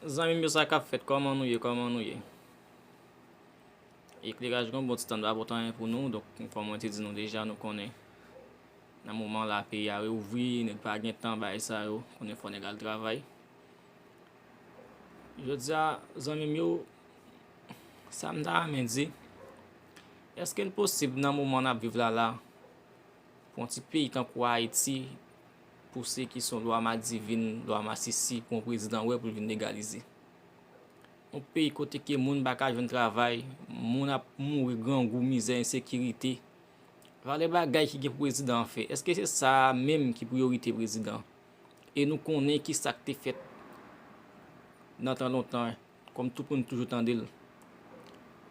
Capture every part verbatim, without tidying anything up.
Zanmi m yo, sa k ap fèt? Kòman nou ye? Kòman nou ye? Ekleraj gen yon bon ti tan pa pote anyen pou nou, donk, kòm mwen te di nou deja, nou konnen nan moman la, peyi a reouvri, nèg pa gen tan bay sa yo, konnen fò nèg al travay. Jodi a, zanmi m yo, sa m ta renmen di, èske l posib nan moman n ap viv la la, pou yon ti peyi tankou Ayiti, pou se ki son lwa madivin, lwa masisi, pou yon prezidan wè pou l vin legalize. Yon peyi kote ke moun pa ka jwenn travay, moun ap mouri grangou, mizè, ensekirite. Valè bagay ki gen pou prezidan an fè, èske se sa a menm ki priyorite prezidan? E nou konnen ki sa k te fèt nan tan lontan, kòm tout moun toujou tande l.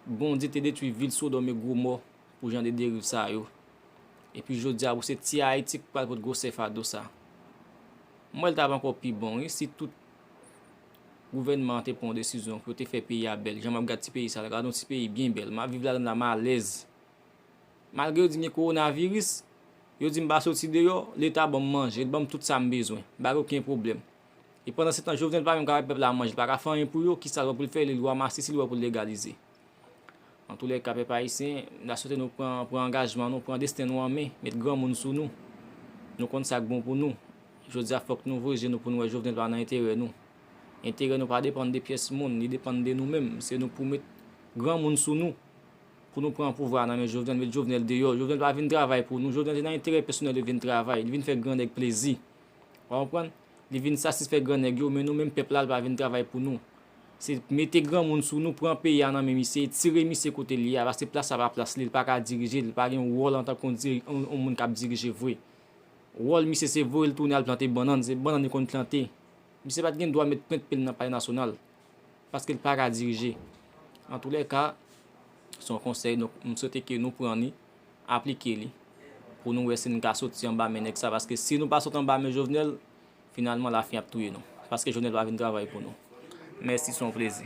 Bondye te detwi vil Sodòm e Gomò pou jan de deriv sa yo. Epi jodi a, pou se ti Ayiti k pral pot gwosè fado sa. M wè l t ap ankò pi bon, wi, si tout gouvènman an te pran yon desizyon pou yo te fè peyi a bèl. Jan m ap gad ti peyi sa la, gade yon ti peyi byen bèl. M ap viv ladan l la, m alèz. Malgre yo di m gen kowonaviris, yo di m pa soti deyò, Leta ban m manje, l ban m tout sa m bezwen. M pa gen okenn pwoblèm. E pandan se tan, Jovenel pa menm ka bay pèp la manje, li pa ka fè anyen pou yo, kisa l wè pou l fè, li lwa masisi, li wè pou l legalize. Antoulèka, pèp ayisyen, m ta swete nou pran, pran angajman nou, pran desten nou an men, met granmoun sou nou. Nou konn sa k bon pou nou. Jodi a, fòk nou voye je nou pou nou wè Jovenel pa nan enterè nou. Enterè nou pa depann de pyès moun, li depann de nou menm. Se nou pou met granmoun sou nou, pou nou pran pouvwa a nan men Jovenel, met Jovenel deyò. Jovenel pa vin travay pou nou. Jovenel se nan enterè pèsonèl li vin travay, li vin fè grannèg plezi. Ou konprann? Li vin satisfè grannèg yo, men nou menm pèp la, li pa vin travay pou nou. Se mete granmoun sou nou, pran peyi a nan men misye, tire misye kote l ye a, paske plas sa pa plas li, li pa ka dirije, li pa gen wòl antanke yon diri-, yon, yon moun k ap dirije vre. Wòl misye se voye l tounen al plante bannann, se bannann li konn plante. Misye pa t gen dwa met pwent pye l nan Palè Nasyonal, paske l pa ka dirije. Antoulèka, se yon konsèy, donk, m swete ke nou pran li, aplike li, pou nou wè si n ka soti anba men nèg sa, paske si nou pa sot anba men Jovenel, finalman, lafen ap touye nou, paske Jovenel pa vin travay pou nou. Mèsi, se yon plezi.